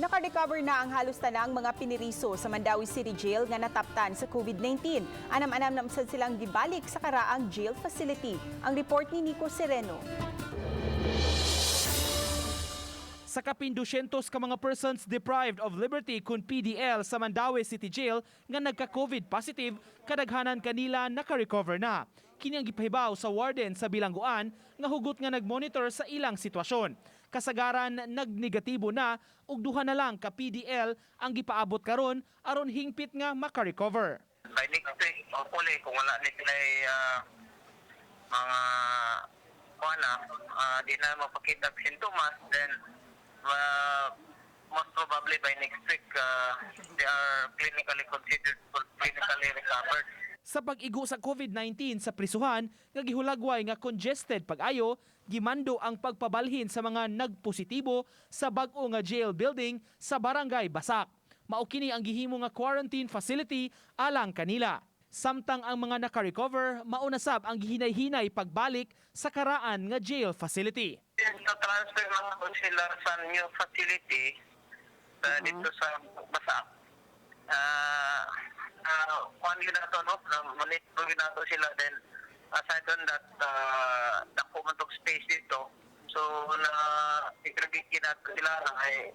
Naka-recover na ang halos tanang mga piniriso sa Mandaue City Jail nga nataptan sa COVID-19. Anam-anam na sad silang gibalik sa karaang jail facility. Ang report ni Nico Sereno. Sa kapin 200 ka mga persons deprived of liberty kun PDL sa Mandaue City Jail nga nagka-COVID positive, kadaghanan kanila naka-recover na. Kini ang gipahibaw sa warden sa bilangguan nga hugot nga nagmonitor sa ilang sitwasyon. Kasagaran nagnegatibo na ug duha na lang ka PDL ang gipaabot karon aron hingpit nga maka-recover. By next week, hopefully, kung wala ni sila mga kuha na, di na mapakita ang sintomas, then most probably by next week, they are clinically considered clinically recovered. Sa pag-igo sa COVID-19 sa prisuhan nga gihulagway nga congested pag-ayo, gimando ang pagpabalhin sa mga nagpositibo sa bag-o nga jail building sa Barangay Basak. Mao kini ang gihimo nga quarantine facility alang kanila. Samtang ang mga naka-recover, mao na sab ang gihinay-hinay pagbalik sa karaan nga jail facility. Na-transfer lang po sila sa new facility dito sa Basak. Kuan yun nato, no? Na-monitor yun nato sila. Then, aside on that, dako man tong space dito. So, na segregate nato sila na ay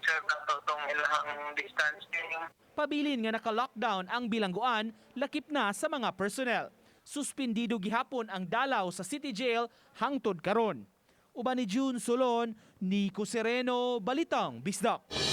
serve nato tong ilang distancing. Pabilin nga naka-lockdown ang bilangguan, lakip na sa mga personnel. Suspindido gihapon ang dalaw sa City Jail hangtod karon. Uban ni June Solon, Nico Sereno, Balitang Bisdak.